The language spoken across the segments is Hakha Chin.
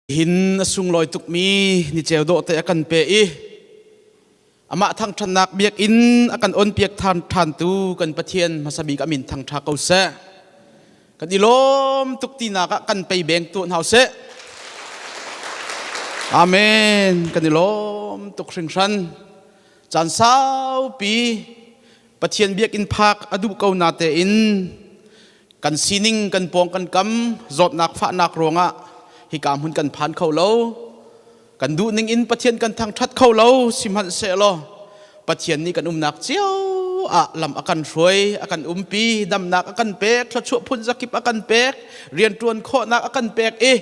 Hin a sunglawi tukmi ni ceu dawh te a kan pe i amah thangṭhatnak biakinn a kan onpiak than ṭhantu kan Pathian hmasa bik a min thangṭha ko seh. Kan i lawm tuk tinak ah kan pei beng tuah hna seh. Amen. Kan i lawm tuk hringhran. Caan saupi Pathian biakinn phak a duh ko na tein kan sining kan pawng kan kam zawtnak fahnak ruangah hika hmun kan phan kho lo. Kan duh ning in Pathian kan thangṭhat kho lo sihmanhsehlaw Pathian nih kan umnak cio ah lam a kan hruai, a kan umpi, damnak a kan pek, thluachuah phun zakip a kan pek, rianṭuan khawhnak a kan pek i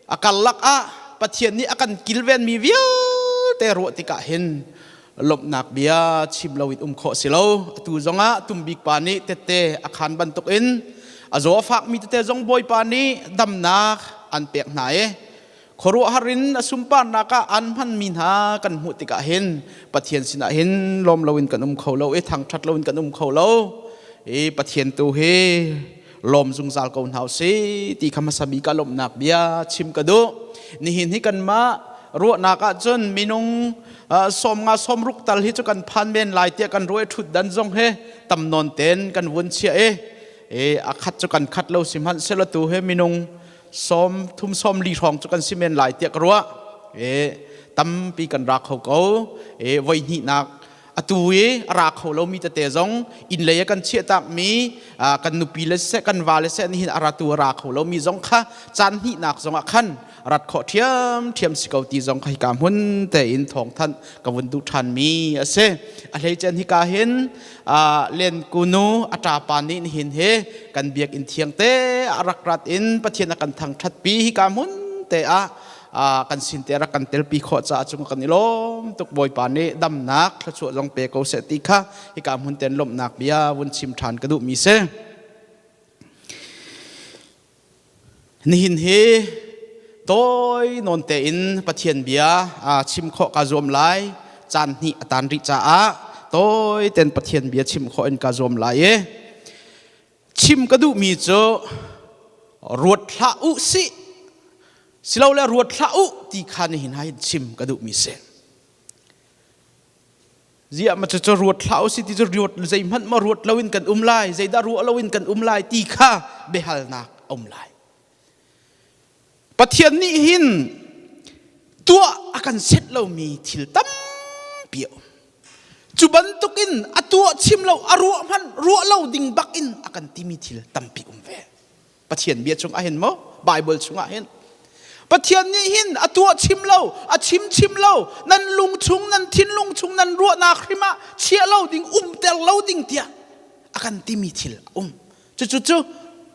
a karlak ah Pathian nih a kan kilvenmi vialte ruah tikah hin lawmhnak bia chim loin um khawh si lo. Atu zongah tumbik pa nih tette a khan bantukin a zaw a fakmi tete zong Bawipa nih damnak an pek hna i khuaruahhar in a sunparnak ah an hmanmi hna kan hmuh tikah hin Pathian sinah hin lawm loin kan um kho lo i thangṭhat loin kan um kho lo i Pathian tu hi lawm zungzal ko hna usih ti kha hmasa bik ah lawmhnak bia chim ka duh. Nihin hi kanmah ruahnak ahcun minung 50 60 tal hi cu kan phan men lai tiah kan ruah i ṭhutdan zong he tam nawn ten kan vun chiah i a khat cu kan khat lo si hmanh selaw tu he minung 30 40 hrawng cu kan si men lai tiah ka ruah. Tampi kan ra kho ko. Voi hnihnak atu i a ra kho lomi tete zong inn lei a kan chiahtakmi kan nupi le siseh kan va le seh nihin a ratu a ra kho lomi zong kha caan hnihnak zong ah khan rat khawh ṭhiamṭhiam si ko ti zong kha hika hmun tein thawngthanh ka vun duh ṭhanmi a si. A hleicen hika hin len kunu a ṭapa nih nihin hi kan biakinn thiang te a rak rat in Pathian a kan thangṭhatpi hika hmun te ah kan sin te rak kan telpi khawh caah cung kan i lawm tuk. Bawipa nih damnak thluachuah zong pe ko seh ti kha hika hmun ten lawmhnak bia vun chim ṭhan ka duhmi si. Nihin hi tawi nawn tein Pathian bia chim khawh ka zuam lai. Caan hnih a tan rih caah tawi ten Pathian bia chim khawh in ka zuam lai i chim ka duhmi cu ruat hlah u sih silole ruat hlah u ti kha nihin ah hin chim ka duhmi si. Ziah ma cu ruat hlah u sih ti cu ruat zeihmanh ma ruat loin kan um lai, zeidah ruah loin kan um lai ti kha biahalnak a um lai. Pathian nih hin tuah a kan set lomi thil tampi a um. Cu bantukin a tuah chim lo, a ruah hmanh ruah lo ding bak in a kan timi thil tampi um ve. Pathian bia chung ah hin maw? Bible chung ah hin. Pathian nih hin a tuah chim lo, a chim chim lo, nan lung chung, nan thinlung chung, nan ruahnak hrim ah chiah lo ding, umter lo ding tiah a kan timi thil a um. Cucu cu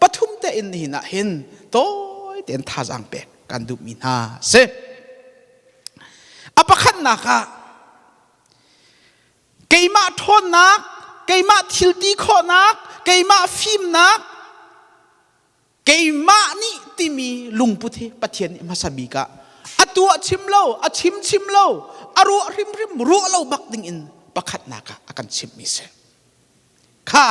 pathum tein nihin ah hin tawi tein thazaang pek kan duhmi hna si. A pakhatnak ah keimah ṭhawnnak, keimah thilti khawhnak, keimah fimnak, keimah nih timi lungput hi Pathian nih hmasa bik ah a tuah chim lo, a chim chim lo, a ruah hrimhrim ruah lo bak ding in pakhatnak ah a kan chimhmi si. Kha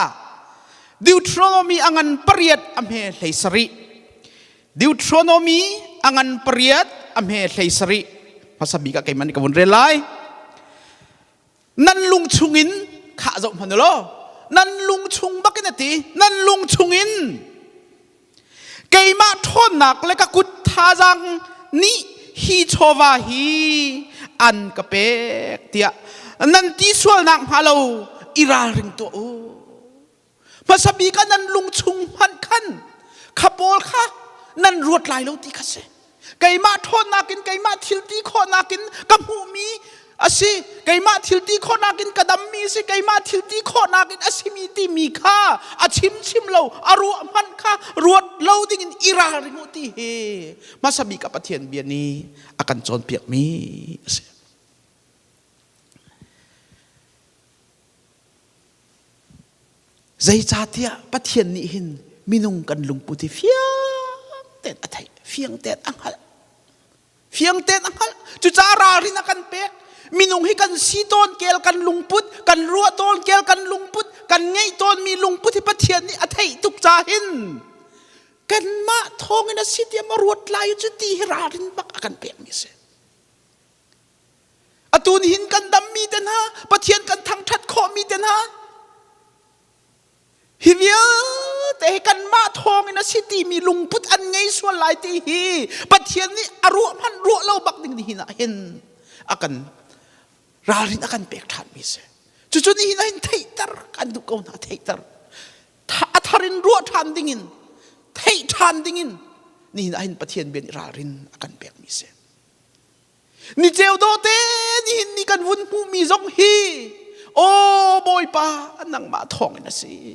Deuteronomy a ngan pariat a hme 17. Deuteronomy a ngan pariat a hme 17. Hmasa bik ah keimah nih ka vun rel lai. Nan lung chungin khah zoh hmanh law nan lung chung bakin a ti nan lung chungin keimah ṭhawnnak le ka kut thazaang nih hi chawva hi an ka pek tiah nan ti sualnak hnga lo i ralring tuah u. Hmasa bik ah nan lung chung hmanh khan kha pawl kha nan ruat lai lo ti kha si. Keimah ṭhawnnak in keimah thilti khawhnak in ka hmuhmi a si, keimah thilti khawhnak in ka dammi a si, keimah thilti khawhnak in a simi timi kha a chim chim lo, a ruah hmanh kha ruat lo ding in i ralring u ti hi hmasa bik ah Pathian bia nih a kan cawnpiakmi a si. Zeicahtiah Pathian nih hin minung kan lungput hi fiang tein a theih, fiang tein a hngalh. Fiang tein a hngalh. Cucaah ralrin a kan pek. Minung hi kan si tawn kel kan lungput, kan ruah tawn kel kan lungput, kan ngeih tawnmi lungput hi Pathian nih a theih tuk ca hin. Kanmah thawngin a si tiah ma ruat lai cu ti hi ralrin bak a kan pekmi a si. Atu nihin kan dammi te hna, Pathian kan thangṭhat khawhmi te hna, hi vialte hi kanmah thawngin a si timi lungput an ngei sual lai ti hi Pathian nih a ruah hmanh ruah lo bak ding nihin ah hin a kan ralrin a kan pek ṭhanmi si. Cucu nihin ah hin theihter kan duh ko hna theihter. A thar in ruah ṭhan dingin theih ṭhan dingin nihin ah hin Pathian bia nih ralrin a kan pekmi si. Ni ceu dawte nihin ni kan vun hmuhmi zong hi aw Bawipa nangmah thawng in a si.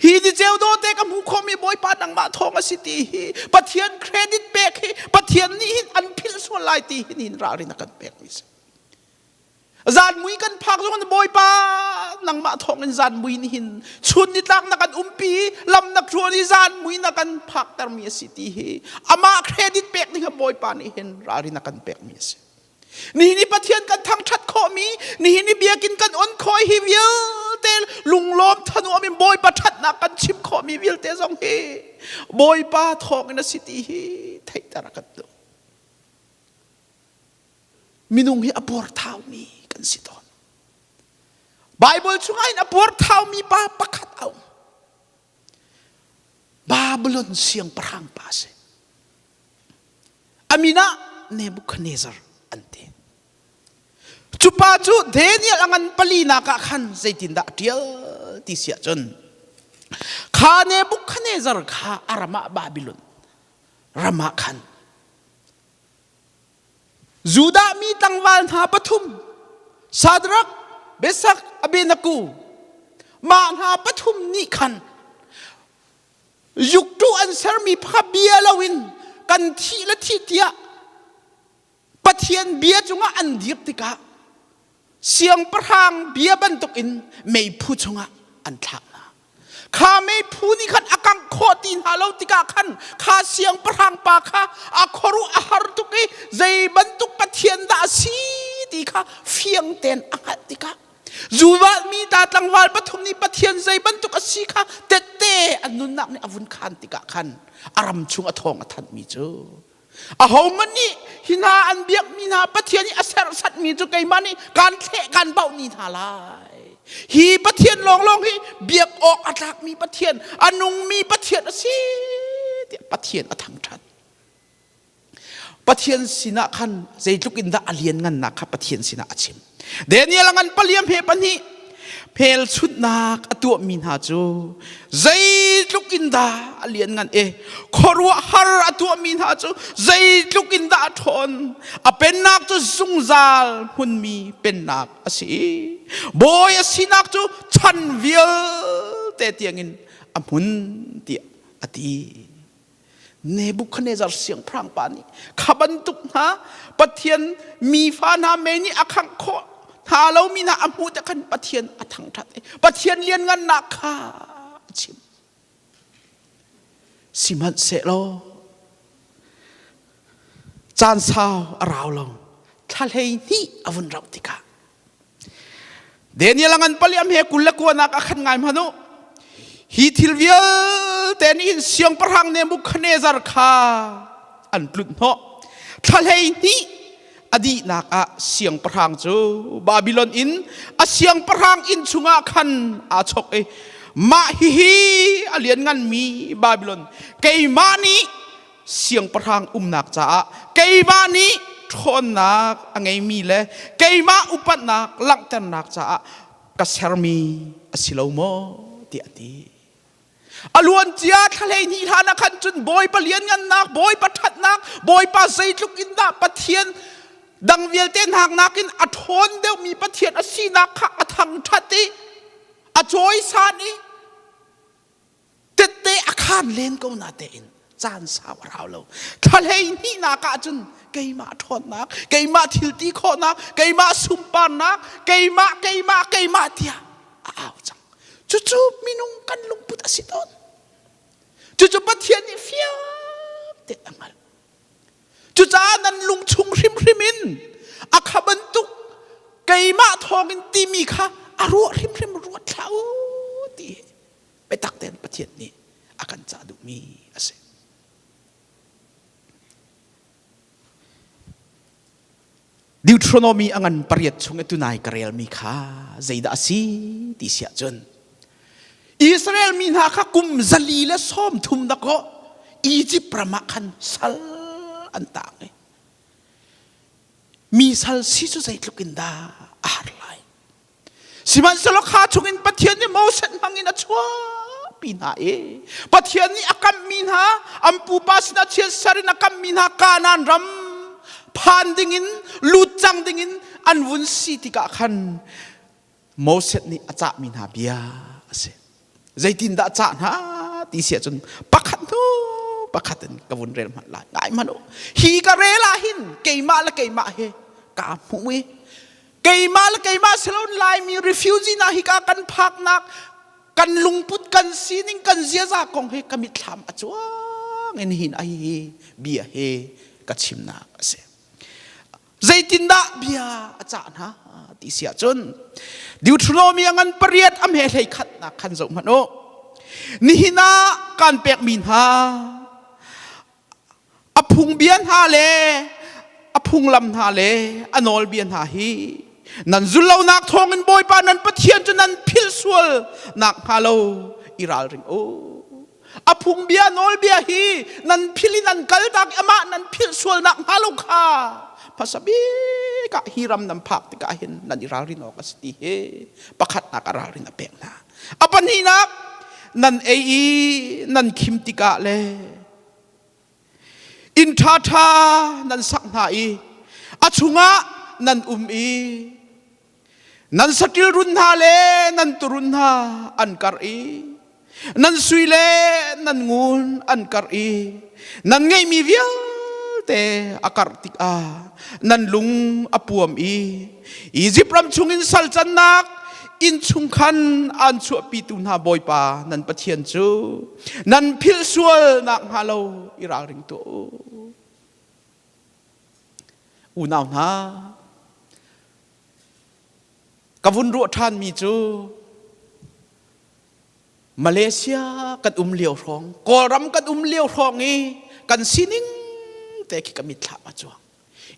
Hi ni ceu dawte ka hmuh khawhmi Bawipa nangmah thawng a si ti hi Pathian credit pek hi Pathian nih hin an philh sual lai ti hi nihin ralrin a kan pekmi si. Zan mui kan phak zong in Bawipa nangmah thawng in zan mui nihin chun nitlak na kan umpi lam na ṭuan i zan mui na kan phaktermi a si ti hi amah credit pek ding Bawipa nih hin ralrin a kan pekmi a si. Nihin i Pathian kan thangṭhat khawhmi, nihin i biakinn kan on khawh hi vialte lunglawm thanuam in Bawipa ṭhatnak kan chim khawhmi vialte zong hi Bawipa thawng in a si ti hi theihter a kan duh. Minung hi a puarthaumi kan si tawn. Bible chungah in a puarthaumi pa pakhat a um. Babylon siangpahrang pa a si. A min ah Nebuchadnezzar an ti. Cu pa cu Daniel a ngan palinak ah khan zeitindah a ṭial ti si ahcun kha Nebuchadnezzar kha a ram ah Babylon ram ah khan Judah mi tlangval hna pathum Shadrach, Meshach, Abednego mah hna pathum nih khan yuktu an sermi kha bia loin kan thih le thih tiah Pathian bia cungah an dir tikah siangpahrang bia bantukin meiphu chungah an thlak hna. Kha meiphu nih khan a kangh khawh ti hna lo tikah khan kha siangpahrang pa kha a khuaruah a har tuk i zei bantuk pathian dah a si ti kha fiang tein a hngalh tikah Judah mi ta tlangval pathum nih Pathian zei bantuk a si kha tette an nunnak nih a vun khan tikah khan a ram chung a thawng a thanhmi cu Ahohmanh nih hi hna an biakmi hna Pathian i a serhsatmi cu keimah nih kaan thleh kaan bauh ni hna lai. Hi Pathian lawnglawng hi biak awk a tlakmi Pathian, a nungmi Pathian a si tiah Pathian a thangṭhat. Pathian sinah khan zeitluk in dah a lianngannak kha Pathian sinah a chim. Daniel a ngan paliam he pahnih hmelchunhnak a tuahmi hna cu zeitluk in dah a lianngan i khuaruahhar a tuahmi hna cu zeitluk in dah a ṭhawn a pennak cu zungzal hmunmi pennak a si i bawi a sinak cu chan vialte tiangin a hmun tiah a ti. Nebuchadnezzar siangpahrang pa nih kha bantuk hna Pathian mi fa hna mei nih a khangh khawh hna lomi hna a hmuh te khan Pathian a thangṭhat i Pathian lianngannak kha a chim. Sihmanhsehlaw caan sau a rau lo thla 12 a vun rauh tikah Daniel a ngan paliam he 29 ah khan ngai hmanh u. Hi thil vialte nih hin siangpahrang Nebuchadnezzar kha an tlunh hnawh. Thla 12 a dihnak ah siangpahrang cu Babylon in a siangpahrang inn chungah khan aa chok i mah hihi a liannganmi Babylon keimah nih siangpahrang umnak caah keimah nih ṭhawnnak a ngeimi le keimah upatnak langhternak caah ka sermi a si lo maw tiah a ti. A luancia thla 12 hlan ah khan cun Bawipa lianngannak, Bawipa ṭhatnak, Bawipa zeitluk in dah Pathian dang vialte hnak nakin a ṭhawn deuhmi Pathian a sinak kha a thangṭhat i a cawisan i tette a khaan len ko na tein caan sau a rau lo thla 12 nak ah cun keimah ṭhawnnak keimah thil ti khawhnak keimah sunparnak keimah keimah keimah tiah a au cang cucu minung kan lungput a si tawn cucu Pathian nih fiang te a hngalh cucaah nan lungchung hrimhrim in a kha bantuk keimah thawngin timi kha a ruah hrimhrim ruat hlah u ti biatak tein Pathian nih a kan cah duhmi a si. Deuteronomy a ngan pariat chung i tunai ka relmi kha zeidah a si ti si ahcun Israel mi hna kha kum 130 dakaw Egypt ram ah khan sal an tang i mi sal si cu zeitluk in dah a har lai. Sihmanhsehlaw kha chungin Pathian nih Moses hmangin a chuahpi hna i Pathian nih a kamhmi hna an pupa sinah chiatser in a kamhmi hna Kanaan ram phan dingin lut cang dingin an vun si tikah khan Moses nih a cahmi hna bia a si. Zeitindah a cah hna ti si ahcun pakhat hnu pakhat in ka vun rel hmanh lai. Ngai hmanh u. Hi ka rel ah hin keimah le keimah he kaa hmu i keimah le keimah siloin Laimi refugee hna hika kan phaknak kan lungput kan sining kan ziaza kong hi ka mitthlam a cuang in hin ai hi bia he ka chimnak a si. Zeitindah bia a cah hna ti si ahcun Deuteronomy a ngan pariat a hme hlei khatnak khan zoh hmanh u. Nihin ah kan pekmi hna a phungbia hna le a phunglam hna le a nawlbia hna hi nan zullonak thawngin Bawipa nan Pathian cu nan philh sual nak hnga lo i ralring u. A phungbia nawlbia hi nan philh i nan kaltak i amah nan philh sual nak hnga lo kha hmasa bik ah hi ram nan phak tikah hin nan i ralrin awk a si ti hi pakhatnak a ralrin a pek hna. A pahnihnak nan ei i nan khim tikah le inn ṭhaṭha nan sak hna i a chungah nan um i nan saṭil run hna le nan turun hna an karh i nan sui le nan ngun an karh i nan ngeihmi vialte a karh tikah nan lung a puam i Izipt ram chungin sal cannak inn chung khan aan chuahpitu hna Bawipa nan Pathian cu nan philh sual nak hnga lo i ralring tuah u. Unau hna, ka vun ruah ṭhanmi cu Malaysia kan um lio hrawng, Kawlram kan um lio hrawng i kan sining te khi ka mitthlam a cuang.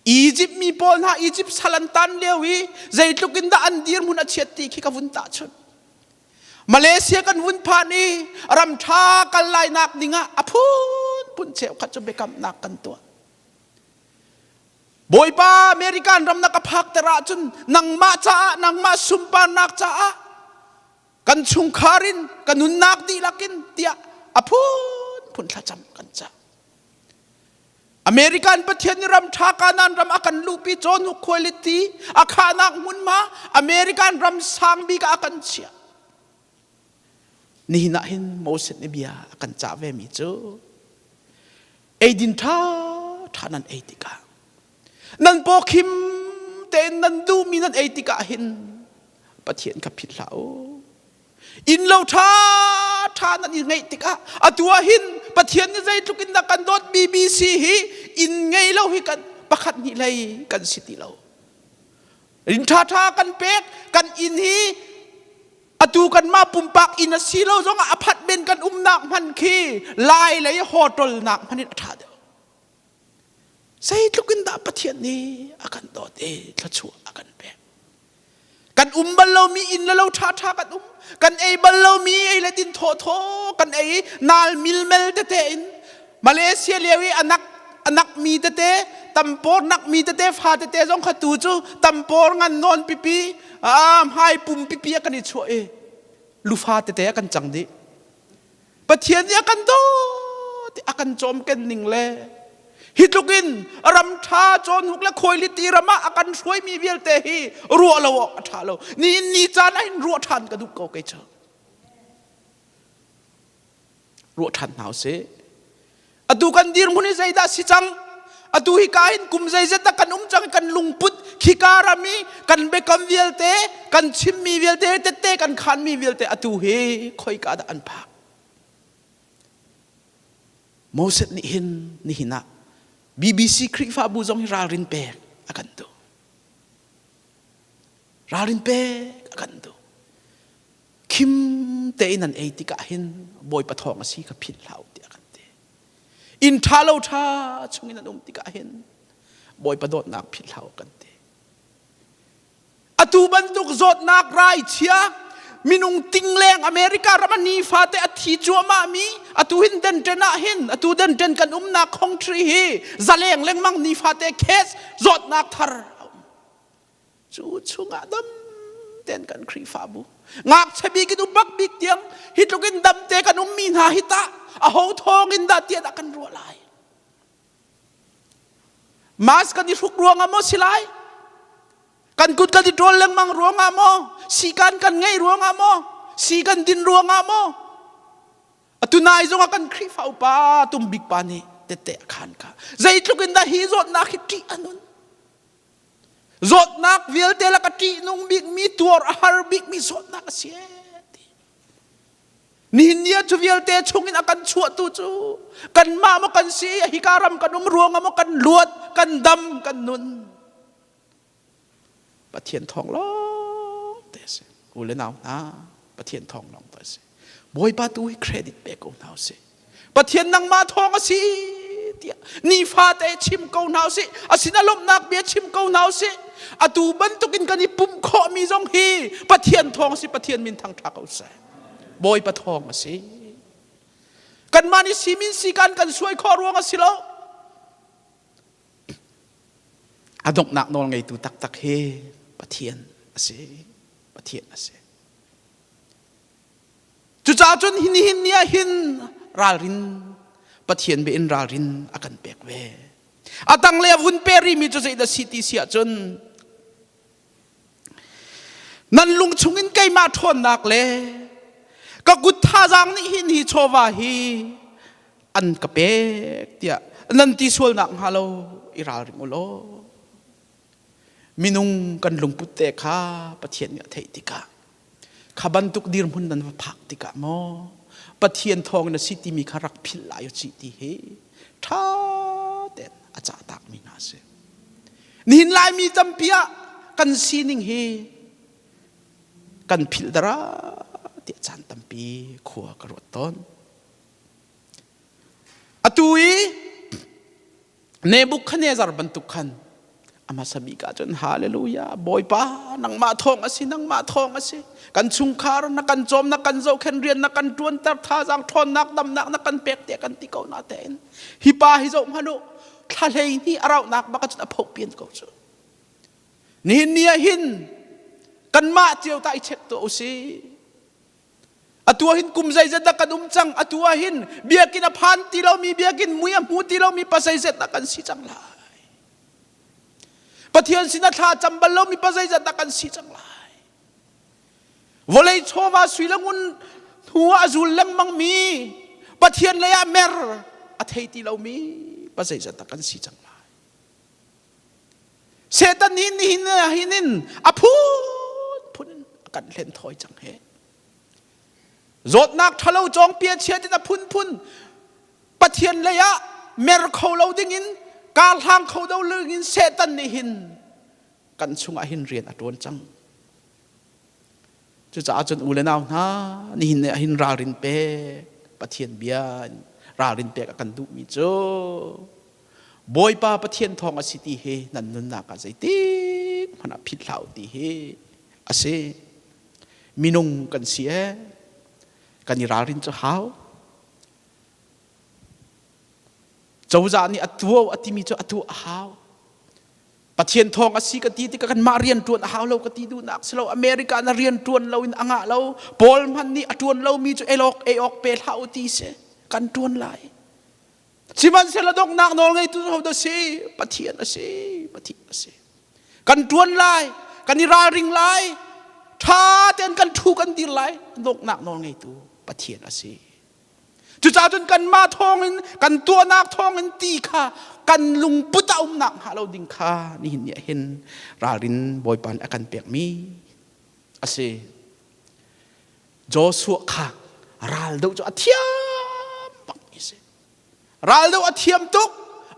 Egypt mi pawl hna Egypt sal an tan lio i zeitluk in dah an dirhmun a chiat ti khi ka vun tahchunh. Malaysia kan vun phan i ram ṭha kal lainak dingah a phunphun cheukhat cu biakamnak kan tuah. Bawipa American ram na ka phakter ahcun nangmah caah nangmah sunparnak caah kan chungkhar in ka nunnak dihlak in tiah a phunphun thlacam kan cah. American Pathian nih ram ṭha Kanaan ram a kan luhpi cawhnuk quality a khahnak hmunhma American ram sang bik ah a kan chiah. Nihin ah hin Moses nih bia a kan cah ve mi cu eidin ṭha ṭha nan ei tikah nan pawkhim tein nan duhmi nan ei tikah hin Pathian kha philh hlah u. Inn lo ṭha ṭha nan i ngeih tikah atu ah hin Pathian nih zeitluk in dah kan dawt BBC hi inn ngei lo hi kan pakhat hnih hlei kan si ti lo. Inn ṭha ṭha kan pek kan inn hi atu kanmah pumpak inn a si lo zongah a phat men kan umnak hman khi lai lei hotel nak hman in a ṭha deuh. Zeitluk in dah Pathian nih a kan dawt i thluachuah a kan pek. Kan um bal lomi inn le lo ṭhaṭha kan um. Kan ei bal lomi ei le din thawthaw kan ei i nal milmel tete in Malaysia lio i anak anak mi tete tampor nak mi tete fa tete zong kha tu cu tampor ngan nawn pipi hmai pum pipi a kan i chuah i lufa tete a kan cang dih. Pathian nih a kan dawt i a kan cawmken ning le hi tluk in ram ṭha cawnhuk le khawiliti ram ah a kan hruaimi vialte hi ruah lo awk a ṭha lo. Nihin ni caan ah hin ruah ṭhan ka duh ko kei cu. Ruah ṭhan hna usih. Atu kan dirhmun hi zeidah si cang? Atu hi ka hin kum zeizat dah kan um cang kan lungput khika ram i kan biakam vialte kan chimmi vialte tette kan khanmi vialte atu hi khoika dah an phak? Moses nih hin nihin ah BBC Khrihfabu zong hi ralrin pek a kan duh. Ralrin pek a kan duh. Khim tein nan ei tikah hin Bawipa thawng a si kha philh hlah u tiah kan ti. Inn ṭha lo ṭha chungin an um tikah hin Bawipa dawtnak philh hlah u kan ti. Atu bantuk zawtnak rai chia minung tingleng America ram a nifate a thi cuahmah mi atu hin denten ah hin atu denten kan umnak country hi zaleng lengmang nifate case zawtnak thar cu chungah dam ten kan Khrihfabu ngakchia bik in upak bik tiang hi tluk in dam te kan ummi hna hi tah a ho thawng in dah tiah dah kan ruah lai Mask kan i hruk ruangah maw si lai? Kan kut kan i ṭawl lengmang ruangah maw? Sikan kan ngeih ruangah maw? Si kan din ruangah maw? Atu nai zongah kan Khrihfa upa tumbik pa nih tette a khan kha. Zeitluk in dah hi zawtnak hi ṭih a nun. Zawtnak vialte lak a ṭihnung bikmi, tuar a har bikmi zawtnak a si ti. Nihin ni ah cu vialte chungin a kan chuahtu cu kanmah maw kan si, hika ram kan um ruangah maw kan luat, kan dam, kan nun. Pathian thawng lawng te a si. U le nau hna, Pathian thawng lawng te a si. Bawipa tu hi credit pe ko hna usih. Pathian nangmah thawng a si tiah nifate chim ko hna usih. A sin a lawmhnak bia chim ko hna usih. Atu bantukin kan i pumh khawhmi zong hi Pathian thawng a si, Pathian min thangṭha ko seh. Bawipa thawng a si. Kanmah nih simin sikan kan suai khawh ruang a si lo. A donghnak nawl ngeitu taktak hi Pathian a si. Pathian a si. Cucaah cun hi nihin ni ah hin ralrin Pathian bia in ralrin a kan pek ve. A tanglei a vun pe rihmi cu zeidah si ti si ahcun Nan lung chungin keimah ṭhawnnak le ka kut thazaang nih hin hi chawva hi an ka pek tiah nan ti sualnak hnga lo i ralring u law minung kan lungput te kha Pathian nih a theih tikah kha bantuk dirhmun nan va phak tikah maw Pathian thawng na si timi kha rak philh lai u cih ti hi ṭha tein a cah takmi hna a si. Nihin Laimi tampi ah kan sining hi kan philh dara tiah caan tampi khua ka ruat tawn. Atu i Nebuchadnezzar bantuk khan a hmasa bik ah cun hallelujah Bawipa nangmah thawng a si nangmah thawng a si kan chungkhar na kan cawm na kan zohkhen rian na kan ṭuanter thazaang ṭhawnnak damnak na kan pek tiah kan ti ko na tein hi pa hi zoh hmanh u thla 12 a rauhnak bak cun a phoh pian ko cu nihin ni ah hin kanmah cio ta i check tuah usih atu ah hin kum zeizat dah kan um cang atu ah hin biakinn a phan ti lomi biakinn mui a hmu ti lomi pa zeizat dah kan si cang lai Pathian sin a thla cam bal lomi pa zeizat dah kan si cang lai Vawlei chawva sui le ngun hnu ah a zul lengmang mi Pathian lei ah mer a thei ti lomi pa zeizat dah kan si cang lai. Satan nih nihin hin in a phunphun in a kan hlen thawi cang he. Zawtnak ṭhalo cawng pia chiat in a phunphun Pathian lei ah mer kho lo ding in kar hlang kho lo ding in Satan nih hin kan chungah hin rian a ṭuan cang. Cucaah cun u le nau hna nihin ah hin ralrin pek Pathian bia in ralrin pek a kan duhmi cu Bawipa Pathian thawng a si ti hi nan nunnak ah zeitik hmanh ah phit hlah u ti hi a si. Minung kan si ee kan i ralrin cu hau. Cozah nih a tuah a timi cu a tuah a hau. Pathian thawng a si ka ti tikah kanmah rian ṭuan a hau lo ka ti duhnak si lo. America na rian ṭuan lo in a ngah lo. Paul hmanh nih a ṭuan lomi cu elawk ei awk pe hlah u ti si. Kan ṭuan lai. Sihmanhsehlaw donghnak nawl ngeitu cu hodah si? Pathian a si. Pathian a si. Kan ṭuan lai. Kan i ralring lai. Ṭha tein kan ṭhu kan dir lai. Donghnak nawl ngeitu Pathian a si. Cucaah cun kanmah thawngin kan tuahnak thawngin ti kha kan lungput a umnak hnga lo ding kha nihin ni ah hin ralrin Bawipa nih a kan pekmi a si. Joshua kha ral doh cu a thiam bak mi si. Ral doh a thiam tuk,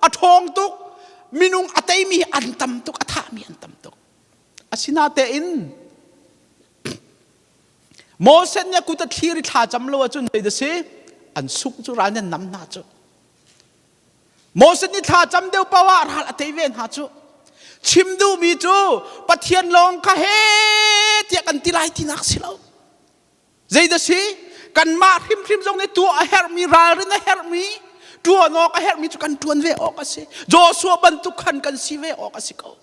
a ṭhawng tuk, minung a teimi an tam tuk, a thahmi an tam tuk. Asinatein Moses nih a kut a thlir i thla cam lo ahcun zei dah si? An sungh cu ral nih an nam hna cu. Moses nih thla cam deuh paoh ah ral a tei ve hna cu. Chim duhmi cu Pathian lawng kha he tiah kan ti lai tinak si lo. Zeidah si? Kanmah hrimhrim zong nih tuah a herhmi, ralrin a herhmi, ṭuan awk a herhmi cu kan ṭuan ve awk a si. Joshua bantuk khan kan si ve awk a si ko.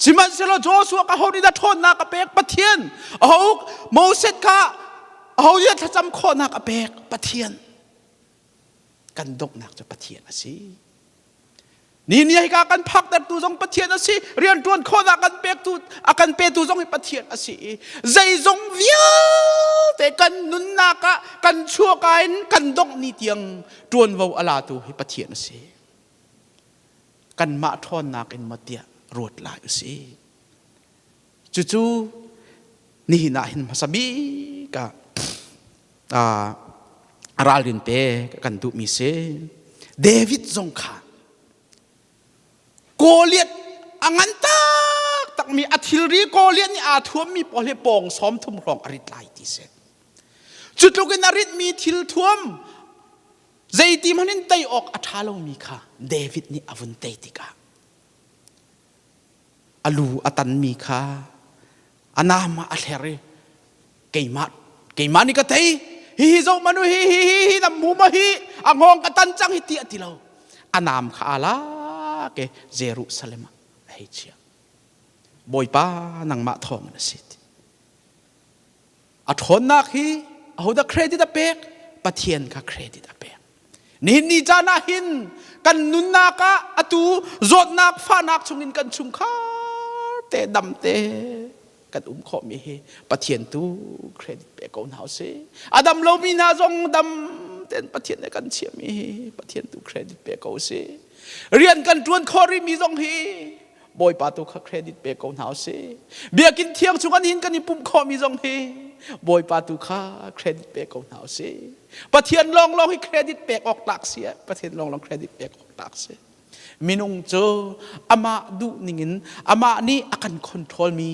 Sihmanhsehlaw Joshua ka ho nih dah ṭhawnnak a pek? Pathian. Aho Moses kha aho nih thlacam khawhnak a pek? Pathian. Kan donghnak cu Pathian a si. Ni ni hika kan phaktertu zong Pathian a si. Rianṭuan khawhnak kan pektu a kan petu zong hi Pathian a si i zeizong vialte kan nunnak ah kan chuahka in kan dongh ni tiang ṭuanvo a latu hi Pathian a si. Kanmah ṭhawnnak in maw tiah ruat lai u si. Cucu nihin ah hin hmasa bik ah ralrin pe kan duhmi si. David zong kha Goliath a ngan taktakmi a thilri Goliath nih aa thuammi pawl hi pawng sawm thum hrawng a rit lai ti si. Cu tluk in a ritmi thil thuam zeiti hmanh in tei awk a ṭha lomi kha David nih a vun tei tikah a lu a tanmi kha a nam ah a hler i keimah keimah nih ka tei hihi zoh manu hi hi hi hi nam mu ma hi a ngawng ka tan cang hi ti a ti lo a nam kha a lak i Jerusalem ah a hei chia Bawipa nangmah thawng in a si ti a ṭhawnnak hi ahodah credit a pek Pathian kha credit a pek nihin ni caan ah hin kan nunnak ah atu zawtnak fahnak chungin kan chungkhar te dam te kan um khawhmi hi Pathian tu credit pe ko hna usih a dam lomi hna zong dam ten Pathian nih kan chiahmi hi Pathian tu credit pe ko usih rian kan ṭuan khawh rihmi zong hi Bawipa tu kha credit pe ko hna usih biakinn thiang chung an hin kan i pumh khawhmi zong hi Bawipa tu kha credit pe ko hna usih Pathian lawnglawng hi credit pek awk tlak si eh Pathian lawnglawng credit pek awk tlak si minung cu amah duh ningin amah nih a kan control mi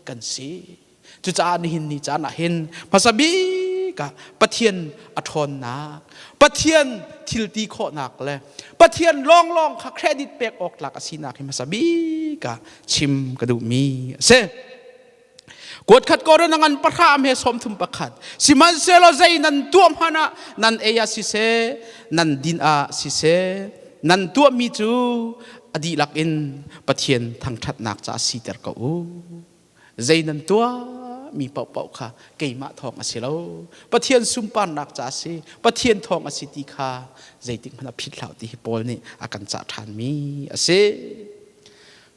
kan si cucaah nihin ni caan ah hin hmasa bik ah Pathian a ṭhawnnak Pathian thilti khawhnak le Pathian lawnglawng kha credit pek awk tlak a sinak hi hmasa bik ah chim ka duhmi a si. Kuatkhat korin a ngan pahra he 31. Sihmanhsehlaw zei nan tuah hmanh ah nan ei ah siseh, nan din ah siseh, nan tuahmi cu a dihlak in Pathian thangṭhatnak caah siter ko u. Zei nan tuah mi paohpaoh kha keimah thawng a si lo. Pathian sunparnak ca a si, Pathian thawng a si ti kha zeitik hmanh ah phit hlah ti hi Paul nih a kan cah ṭhanmi a si.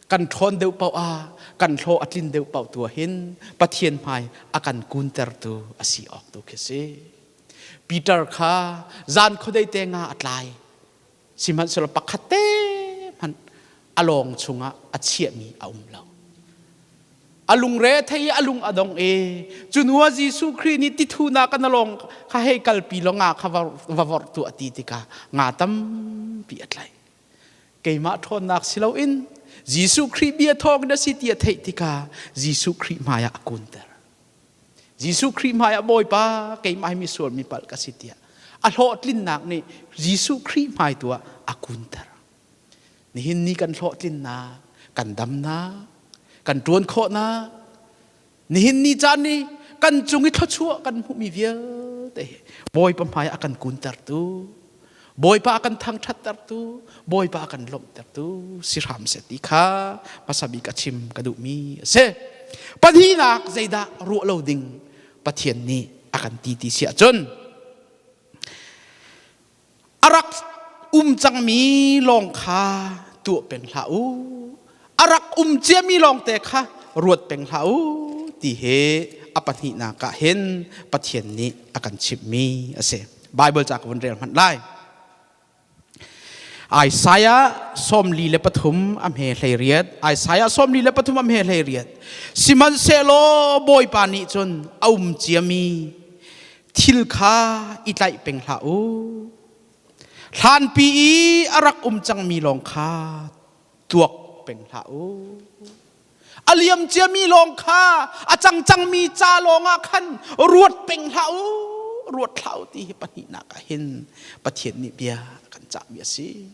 Kan ṭhawn deuh paoh ah kan hlawh a tlin deuh paoh tu ah hin Pathian hmai a kan kuntertu a si awk tu khi si. Peter kha zan khuadei te nga a tlai. Sihmanhsehlaw pakhat te hmanh a lawng chungah a chiahmi a um lo. A lungre thei i a lung a dong i cu hnu ah Jesuh Khrih nih tithunak kan a lawng kha hei kalpi law nga kha va vorh tu a ti tikah nga tampi a tlaih. Keimah ṭhawnnak si loin Jesuh Khrih bia thawng in a si ti a theih tikah Jesuh Khrih hmaiah a kunter. Jesuh Khrih hmaiah Bawipa keimah hi misual mi palh ka si tiah a hlawhtlinnak nih Jesuh Khrih hmai tu ah a kunter. Nihin ni kan hlawhtlinnak, kan damnak, kan ṭuan khawhnak, nihin ni caan ni kan cung i thluachuah kan hmuhmi vialte hi Bawipa hmai a kan kuntertu, Bawipa a kan thangṭhattertu, Bawipa a kan lawmhtertu si hram seh ti kha hmasa bik a chim ka duhmi a si. Pahnihnak zeidah ruah lo ding Pathian nih a kan ti ti si ahcun a rak um cangmi lawng kha tuah peng hlah u a rak um ciami lawngte kha ruat peng hlah u ti hi a pahnihnak ah hin Pathian nih a kan chimhmi a si Bible ca ka vun rel hmanh lai Isaiah 43 a hme 18 Isaiah 43 a hme 18 Sihmanhsehlaw Bawipa nih cun a um ciami thil kha i tlaih peng hlah u. Hlanpi i a rak um cangmi lawng kha tuak peng hlah u. A liam ciami lawng kha a cang cangmi ca lawng ah khan ruat peng hlah u. Ruat hlah u ti hi pahnihnak ah hin Pathian nih bia a kan cahmi a si.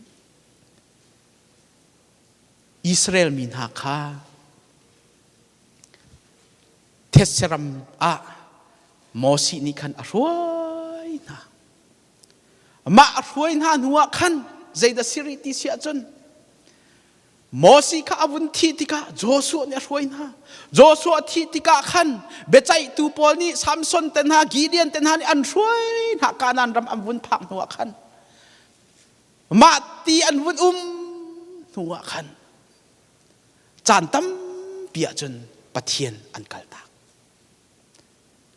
Israel mi hna kha thetse ram ah Moses nih khan a hruai hna. Mah a hruai hna hnuah khan zeidah si rih ti si ahcun Moses kha a vun thih tikah Joshua nih a hruai hna. Joshua thih tikah khan biaceihtu pawl nih Samson te hna, Gideon te hna nih an hruai hna Kanaan ram an vun phak hnuah khan mah ti an vun um hnuah khan caan tampi ahcun Pathian an kaltak.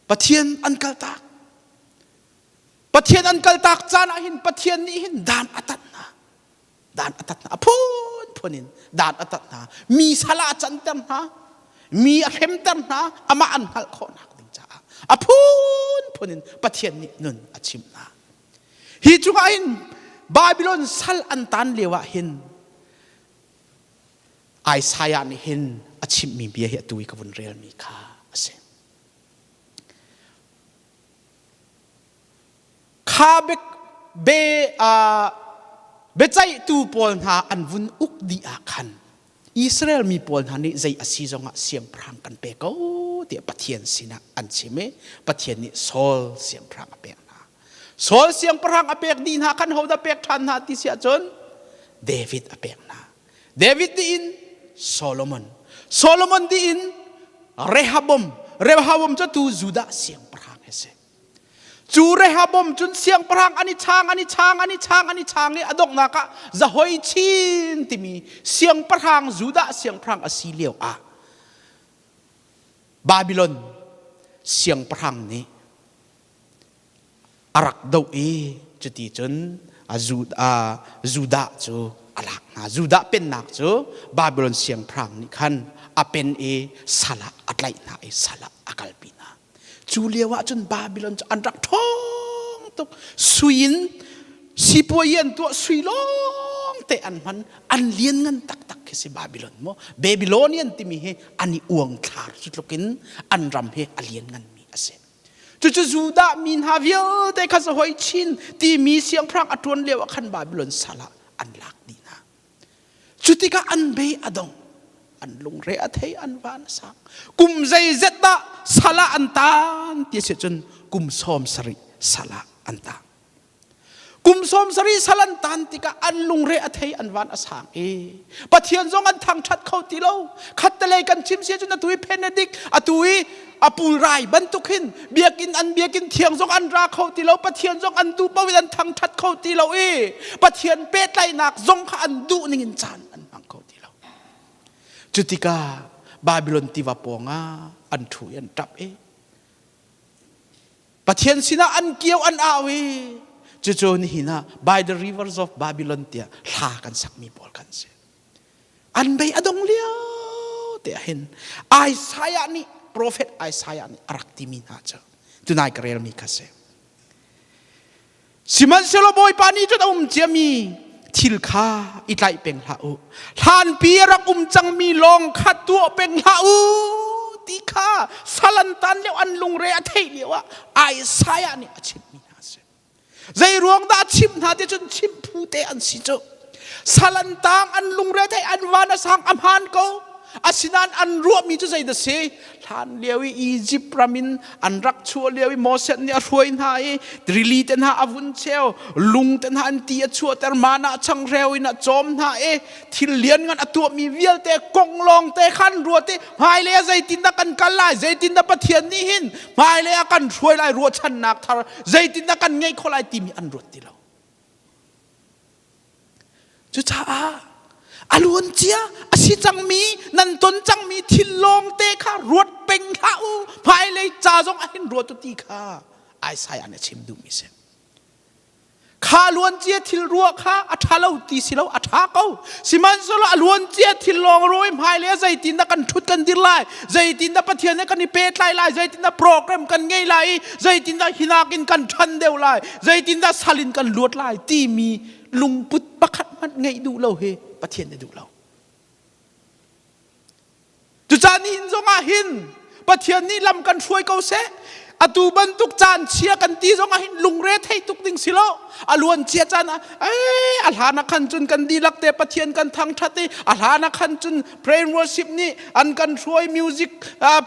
Pathian an kaltak. Pathian an kaltak caan ah hin Pathian nih hin dan a tat hna. Dan a tat hna. A phunphun in dan a tat hna. Mi sal ah a canter hna. Mi a hremter hna. Amah an hngalh khawhnak ding caah a phunphun in Pathian nih nun a chimh hna. Hi cungah hin Babylon sal an tan lio ah hin Isaiah nih hin a chimhmi bia hi atu i ka vun relmi kha a si. Kha be, biaceihtu pawl hna an vun uk dih ah khan Israel mi pawl hna nih zei a si zongah siangpahrang kan pe ko tiah Pathian sinah an chim i Pathian nih Saul siangpahrang a pek hna. Saul siangpahrang a pek dih hna khan hodah pek ṭhan hna ti si ahcun David a pek hna. David dih in Solomon. Solomon dih in Rehoboam. Rehoboam cu tu Judah siangpahrang a si. Cu Rehoboam cun siangpahrang an i chang, an i chang, an i chang, an i chang i a donghnak ah Jehoiachin timi siangpahrang Judah siangpahrang a si lio ah Babylon siangpahrang nih a rak doh i cuti cun Judah cu a lak hna. Judah pennak cu Babylon siangpahrang nih khan a pen i sal ah a tlaih hna i sal ah a kalpi hna. Cu lio ah cun Babylon cu an rak ṭhawng tuk. Sui in sipuai an tuah sui lawng te an hman an lianngan taktak khi si Babylon mu. Babylonian timi hi an i uangthlar cu tluk in an ram hi a liannganmi a si. Cucu Judah mi hna vialte kha hoi chin timi siangpahrang a ṭuan lio ah khan Babylon sal ah an lak dih hna. Cu tikah an bei a dong, an lungre a thei, an van a sang. Kum zeizet dah sal ah an taan ti a si cun kum 70 sal ah an tang. Kum 70 sal an tan tikah an lungre a thei an van a sang i Pathian zong an thangṭhat kho ti lo. Khattelei kan chim si cun atu i Benedict atu i a pulrai bantuk hin biakinn an biakinn thiang zong an ra kho ti lo Pathian zong an duh paoh in an thangṭhat kho ti lo i Pathian pehtlaihnak zong kha an duh ning in caan an hmang kho ti lo. Cu tikah Babylon tiva pawng ah an ṭhu i an ṭap i Pathian sinah an kio an au i cucu nihin ah by the rivers of Babylon tiah hla kan sakmi pawl kan si. An bei a dong lio te ah hin Isaiah nih prophet Isaiah nih a rak timi hna cu tunai ka relmi kha si. Sihmanhsehlaw Bawipa nih cun a um ciami thil kha i tlaih peng hlah u. Hlanpi a rak um cangmi lawng kha tuah peng hlah u ti kha sal an tan lio an lungre a theih lio ah Isaiah nih a chimhmi hna a si. Zei ruang dah a chimh hna ti cun chimh phu te an si cu. Sal an tang an lungre theih an van a sang a hmaan ko. Asinain an ruahmi cu zeidah si? Hlan lio i Izipt ram in an rak chuah lio i Moses nih a hruai hna i rili te hna a vun cheu, lung te hna an ti a chuahter, mana changreu in a cawm hna i thil lianngan a tuahmi vialte kong lawng te khan ruat i hmailei ah zeitindah kan kal lai, zeitindah Pathian nih hin hmailei ah kan hruai lai ruahchannak thar zeitindah kan ngeih khawh lai timi an ruat ti lo. Cucaah a luancia a si cangmi nan ton cangmi thil lawngte kha ruat peng hlah u hmailei ca zong ah hin ruat u ti kha Isaiah nih a chim duhmi si. Kha luancia thil ruah kha a ṭha lo ti si lo a ṭha ko. Sihmanhsehlaw a luancia thil lawng ruah i hmailei ah zeitindah kan ṭhut kan dir lai, zeitindah Pathian he kan i pehtlai lai, zeitindah program kan ngei lai i zeitindah hinak in kan ṭhan deuh lai, zeitindah sal in kan luat lai timi lungput pakhat hmanh ngeih duh lo hi Pathian nih duh lo. Cucaah nihin zongah hin Pathian nih lam kan hruai ko seh. Atu bantuk caan chia kan ti zong ah hin lungre thei tuk ding si lo. A luan cia caan ah eh a hlan ah khan cun kan dihlak te Pathian kan thangthat i a hlan ah khan cun prayer worship nih an kan hruai music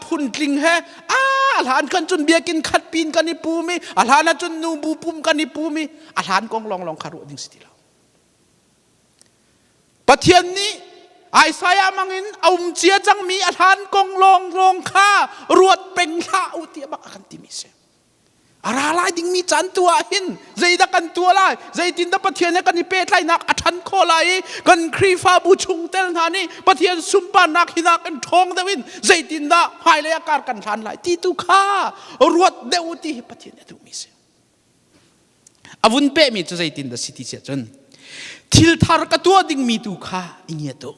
phuntling he a hlan khan cun biakinn khat pin kan i pum i a hlan ah cun nu bu pum kan i pum i a hlan kong lawng lawng kha ruah ding si ti lo. Pathian nih Isaiah mangin a um cia cangmi a hlan kong lawng lawng kha ruat peng hlah u tiah bak a kan timi si. A ra lai dingmi caan tu ah hin zeidah kan tuah lai, zeitindah Pathian he kan i pehtlaihnak a ṭhan khawh lai i kan Khrihfabu chungtel hna nih Pathian sunparnak hinak in ṭhawng deuh in zeitindah hmailei ah kar kan hlan lai ti tu kha ruat deuh u ti hi Pathian nih a duhmi si. A vun pehmi cu zeitindah si ti siah cun thil thar ka tuah dingmi tu kha i ngiat u.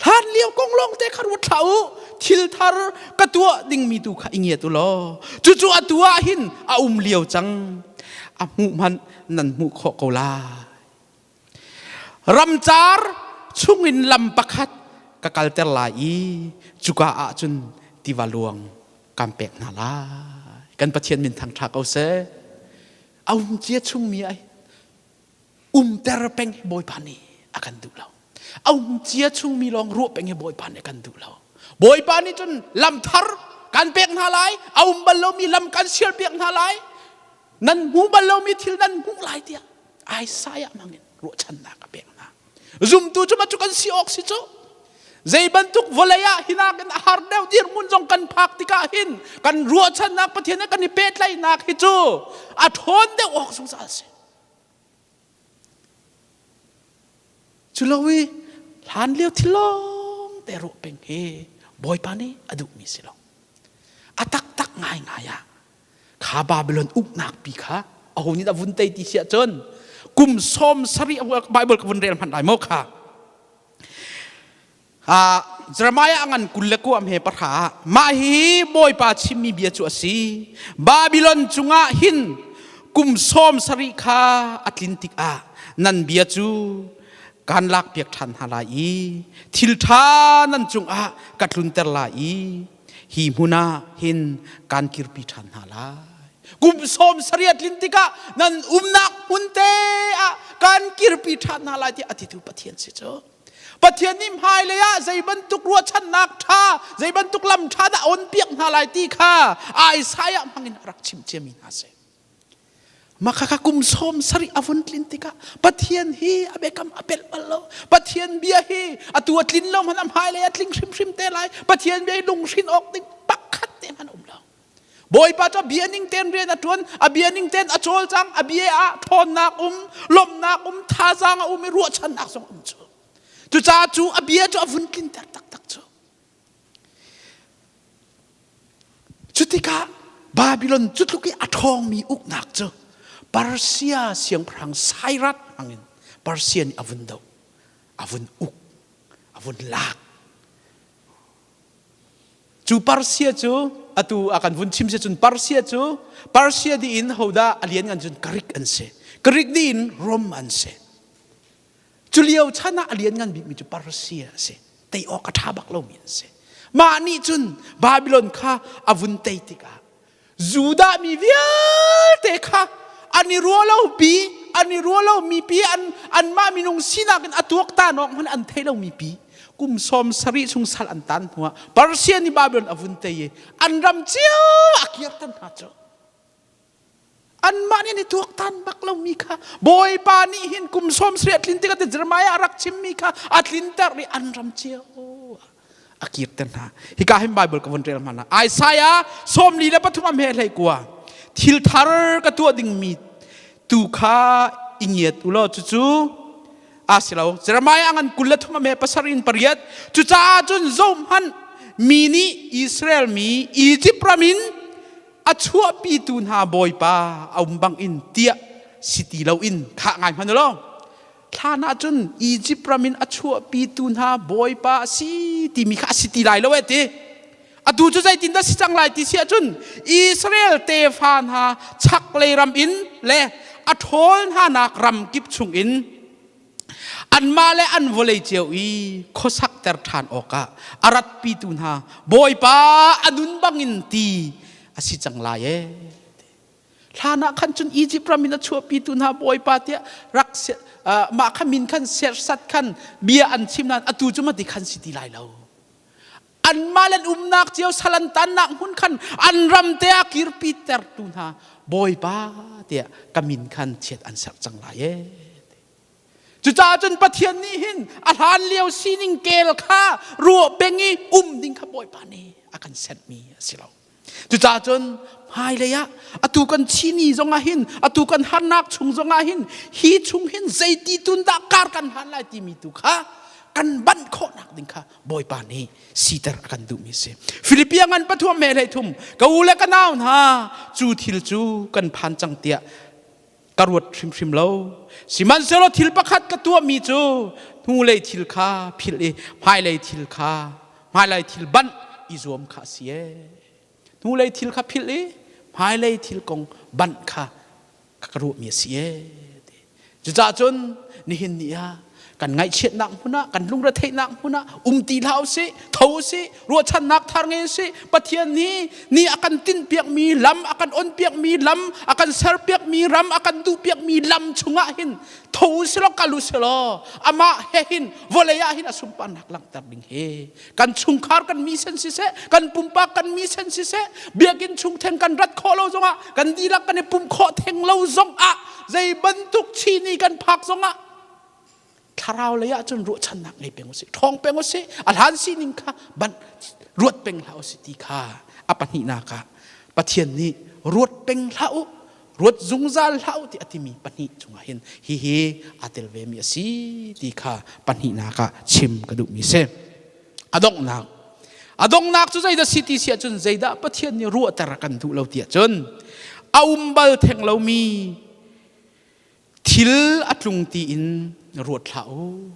Hlan lio kong lawng te kha ruat hlah u. Thil thar ka tuah dingmi tu kha i ngiat u law cucu atu ah hin a um lio cang. A hmuh hmanh nan hmuh khawh ko lai. Ramcar chungin lam pakhat ka kalter lai i cuka ah cun tiva luang kan pek hna lai. Kan Pathian min thangṭha ko seh. A um cia chungmi ai umter peng hi Bawipa nih a kan duh lo. A um cia chungmi lawng ruah peng hi Bawipa nih a kan duh lo. Bawipa nih cun lam thar kan pek hna lai, a um bal lomi lam kan sial piak hna lai, nan hmu bal lomi thil nan hmuh lai tiah Isaiah hmangin ruahchannak a pek hna. Zumtu cu cu kan si awk si cu. Zei bantuk vawlei ah hinak in a har deuh dirhmun zong kan phak tikah hin kan ruahchannak Pathian he kan i pehtlaihnak hi cu a ṭhawn deuh awk zungzal si. Cu lo i hlan lio thil lawng te ruah peng hi Bawipa nih a duhmi si lo. A taktak ngaingai ah kha Babylon uknak pi kha aho nih dah vun tei ti si ahcun kum 70 Bible ka vun rel hmanh lai maw kha Jeremiah a ngan 29 he pahra mah hi Bawipa chimmi bia cu a si Babylon cungah hin kum 70 kha a tlin tikah nan bia cu kan lakpiak ṭhan hna lai i thil ṭha nan cungah ka tlunter lai i hi hmun ah hin kan kirpi ṭhan hna lai. Kum 70 a tlin tikah nan umnak hmun te ah kan kirpi ṭhan hna lai tiah a titu Pathian si cu. Pathian nih hmailei ah zei bantuk ruahchannak ṭha, zei bantuk lam ṭha dah on piak hna lai ti kha Isaiah hmangin a rak chim ciami hna si. Mah kha kum 70 a vun tlin tikah Pathian hi a biakam a pelh bal lo. Pathian bia hi atu a tlin lo hmanh a hmailei a tling hrimhrim te lai. Pathian bia hi lunghrin awk ding pakhat te hmanh a um lo. Bawipa cu a bia ning tein rian a ṭuan, a bia ning tein a cawlcang, a bia ah ṭhawnnak um, lawmhnak um, thazaang a um i ruahchannak zong um cu. Cucaah cu a bia cu a vun tlinter taktak cu. Cutikah Babylon cu tluk i a ṭhawngmi uknak cu Persia siangpahrang Cyrus hmangin Persia nih a vun doh, a vun uk, a vun lak. Cu Persia cu atu a kan vun chim si cun Persia cu Persia dih in hodah a lian ngan cun Greek an si. Greek dih in Rom an si. Cu lio chan ah a lianngan bikmi cu Persia a si. Tei awk a ṭha bak lomi an si. Mah nih cun Babylon kha a vun tei tikah Judah mi vialte kha an i ruah lo pi, an i ruah lomi pi, an anmah minung sinak in a tuaktan awk hmanh an thei lomi pi kum 70 chung sal an tan hnuah Persia nih Babylon a vun tei i an ram cio a kirter hna cu. Anmah nih an i tuaktan bak lomi kha Bawipa nih hin kum 70 a tlin tikah Jeremiah a rak chimmi kha a tlinter i an ram cio a kirter hna. Hika hin Bible ka vun rel hmanh ah Isaiah 43 am he hlei kua thil thar ka tuah dingmi tu kha i ngiat u law cucu a si lo Jeremiah ngan 23 am he pasarih in pariat cucaah cun zohhmanh mi nih Israel mi Egypt ram in a chuahpitu hna bawipa a um bangin tiah si ti loin khah ngai hmanh law thlan ah cun Egypt ram in a chuahpitu hna bawipa a si timi kha a si ti lai lo eh ti atu cu zeitindah si cang lai ti si ahcun Israel tefa hna chaklei ram in le a ṭhawl hna nak ram kip chung in anmah le an vawlei cio i khuasakter ṭhan awkah a ratpitu hna Bawipa a nun bangin ti. a si cang lai ee. Hlan ah khan cun Egypt ram in a chuahpitu hna Bawipa tiah rak mah kha min khan sersat khan bia an chim nain atu cu mati khan si ti lai lo. Anmah le an umnak cio sal an tannak hmun khan an ram te ah kirpi tertu hna Bawipa tiah ka min khan chiat an serh cang lai ee. Cucaah cun Pathian nih hin a hlan lio sining kel kha ruah peng i um ding kha Bawipa nih a kan senhmi a si lo. Cucaah cun hmailei ah atu kan chini zongah hin atu kan harnak chung zongah hin hi chung hin zeiti tun dah kar kan hlan lai timi tu kha kan banh khawhnak ding kha Bawipa nih siter a kan duhmi a si. Filipia ngan pathuam me hlei thum ka u le ka nau hna cu thil cu kan phan cang tiah ka ruat hrimhrim lo. Sihmanhsehlaw thil pakhat ka tuahmi cu hnulei thil kha philh i hmailei thil kha hmailei thil banh i zuam kha a si ee. Hnulei thil kha philh i hmailei thil kong banh kha ka ruahmi a si ee. Cucaah cun nihin ni ah kan ngaihchiatnak hmun ah kan lungretheihnak hmun ah um ti hlah usih tho usih ruahchannak thar ngei usih Pathian nih ni a kan tinhpiakmi lam a kan onpiakmi lam a kan serpiakmi ram a kan duhpiakmi lam chungah hin tho usih law kal usih law amah he hin vawlei ah hin a sunparnak langhter ding hi kan chungkhar kan mi sen siseh kan pumpak kan mi sen siseh biakinn chung theng kan rat khawh lo zongah kan dihlak kan i pumh khawh theng lo zongah zei bantuk chini kan phak zongah thlarau lei ah cun ruahchannak ngei peng usih ṭhawng peng usih a hlan sining kha ban ruat peng hlah usih ti kha a pahnihnak ah Pathian nih ruat peng hlah u ruat zungzal hlah u ti a timi pahnih chungah hin hihi aa tel ve mi a si ti kha pahnihnak ah chim ka duhmi si a donghnak a donghnak cu zeidah si ti si ahcun zeidah Pathian nih ruahter a kan duh lo ti ahcun a um bal theng lomi Thil a tlung tiin ruat hlah u.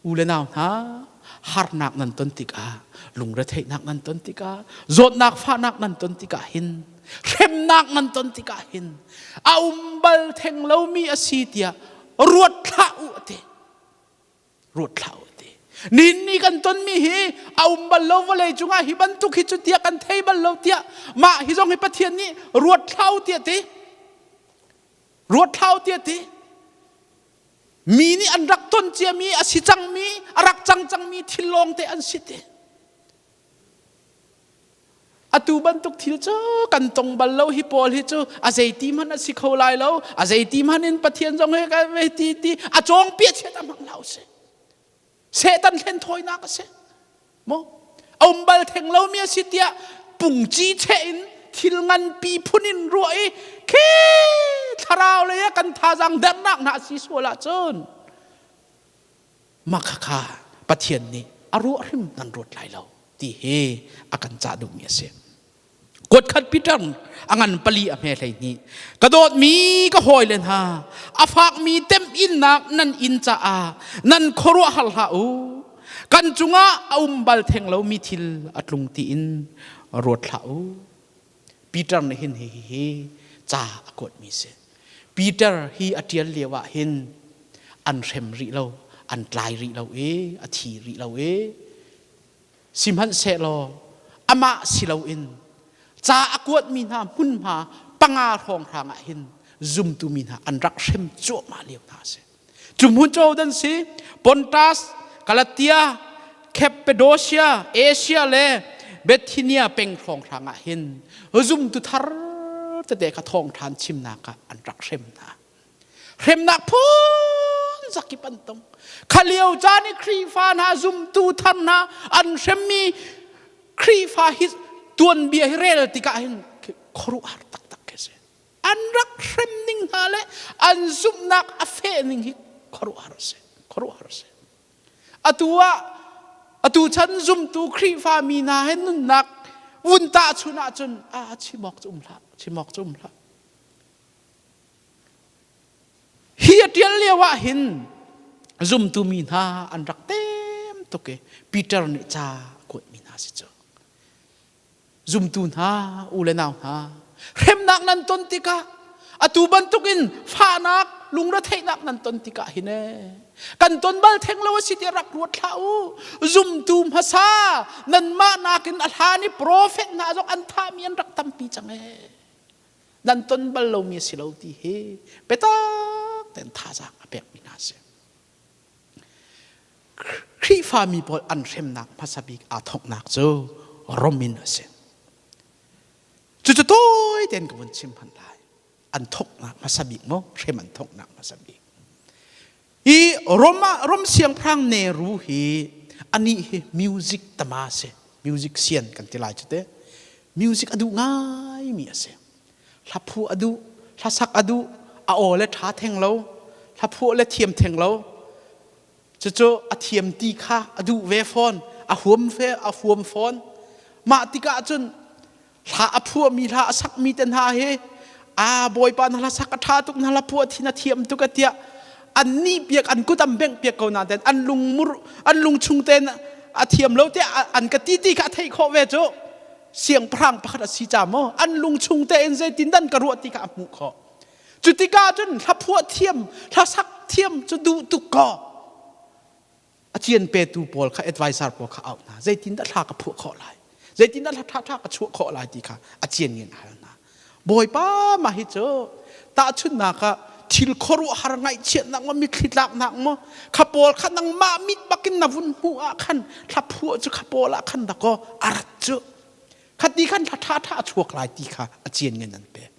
U le nau hna, harnak nan ton tikah, lungretheihnak nan ton tikah, zawtnak fahnak nan ton tikah hin, hremnak nan ton tikah hin, a um bal theng lomi a si tiah ruat hlah u a ti. Ruat hlah u ti. Nin ni kan tonmi hi a um bal lo vawlei cungah hi bantuk hi cu tiah kan thei bal lo tiah mah hi zong hi Pathian nih ruat hlah u tiah ti. Ruat hlah u tiah ti. Mi nih an rak ton ciami a si cangmi, a rak cang cangmi thil lawng te an si ti. Atu bantuk thil cu kan tong bal lo hi pawl hi cu a zeiti hmanh a si kho lai lo a zeiti hmanh in Pathian zong he ti ti a cawng pia chiat a hmang hlah usih Satan hlen thawinak a si maw a um bal theng lomi a si tiah pungci cheh in thil nganpi phun in ruah i khi thlarau lei ah kan thazaang dernak hna a si sual ahcun mah khakha Pathian nih a ruah hrim nan ruat lai lo ti hi a kan cah duhmi a si. Kuatkhat Peter a ngan pali a hme 12. Ka dawtmi ka hawile hna, a fakmi temhinnak nan inn caah nan khuaruah har hlah u. Kan cungah a um bal theng lomi thil a tlung tiin ruat hlah u. Peter nih hin hi hi ca a kuatmi si. Peter hi a ṭial lio ah hin an hrem rih lo, an tlai rih lo i a thi rih lo i Sihmanhsehlaw amah si loin ca a kuatmi hna hmunhma panga hrawnghrang ah hin zumtu mi hna an rak hrem cuahmah lio hna a si. Cu hmun cu dan si Pontus, Galatia, Cappadocia, Asia le Bithynia peng hrawnghrang ah hin zumtu thar tete kha thawngṭhan chimnak ah an rak hrem hna. Hremnak phun zakip an tong. Kha lio caan i Khrihfa hna zumtu thar hna an hremmi Khrihfa hi tuanbia hi rel tikah hin khuaruahhar taktak khi si. An rak hrem ning hna le an zumhnak a feh ning hi khuaruahhar a si. Khuaruahhar a si. Atu ah atu chan zumtu Khrihfa mi hna he nunnak vun tahchun ahcun a chim awk cu um hlah chim awk cu um hlah. Hi a ṭial lio ah hin zumtu mi hna an rak tem tuk i Peter nih ca a kuatmi hna si cu. Zumtu hna, u le nau hna, hremnak nan ton tikah atu bantukin fahnak, lungretheihnak nan ton tikah hin ee kan ton bal theng lo a si tiah rak ruat hlah u. Zumtu hmasa nanmah nakin a hlan i profet hna zong an thahmi an rak tampi cang ee. Nan ton bal lomi a si lo ti hi biatak tein thazaang a pekmi hna a si. Khrihfami pawl an hremnak hmasa bik aa thawknak cu Rom in a si. Cucu tawi tein ka vun chim hmanh lai. An thawknak hmasa bik maw hrem an thawknak hmasa bik. Hi Rom ah Rom siangpahrang Nero hi anih hi music tama a si. Music sian kan ti lai cu te. Music a duh ngaimi a si. Hla phuah a duh, hlasak a duh, a aw le ṭha theng lo, hla phuah le thiam theng lo. Cucu a thiam ti kha a duh ve fawn, a huam fe, a huam fawn. Mah tikah cun hla a phuahmi hla a sakmi te hna hi a bawipa na hla sak a ṭha tuk na hla phuah thin a thiam tuk a tiah an nih piak an kut an bengh piak ko nain an lungmur an lung chung tein a thiam lo tiah an ka ti ti kha a theih khawh ve cu siangpahrang pakhat a si ca maw an lung chung tein zeitin dan ka ruah ti kha a hmuh khawh cu tikah cun hla phuah thiam hla sak thiam cu duh tuk kaw a cian petu pawl kha advisor pawl kha auh hna zeitindah thla ka phuah khawh lai zeitindah thla ṭha ṭha ka chuah khawh lai ti kha a cian in a hal hna bawipa mah hi cu tahchunhnak ah thil khuaruahhar ngaihchiatnak maw mitthli tlaknak maw kha pawl kha nangmah mit bakin na vun hmuh ah khan thla phuah cu kha pawl ah khan dakaw a rat cu khati khan thla ṭha ṭha a chuak lai ti kha a cian ngen an pek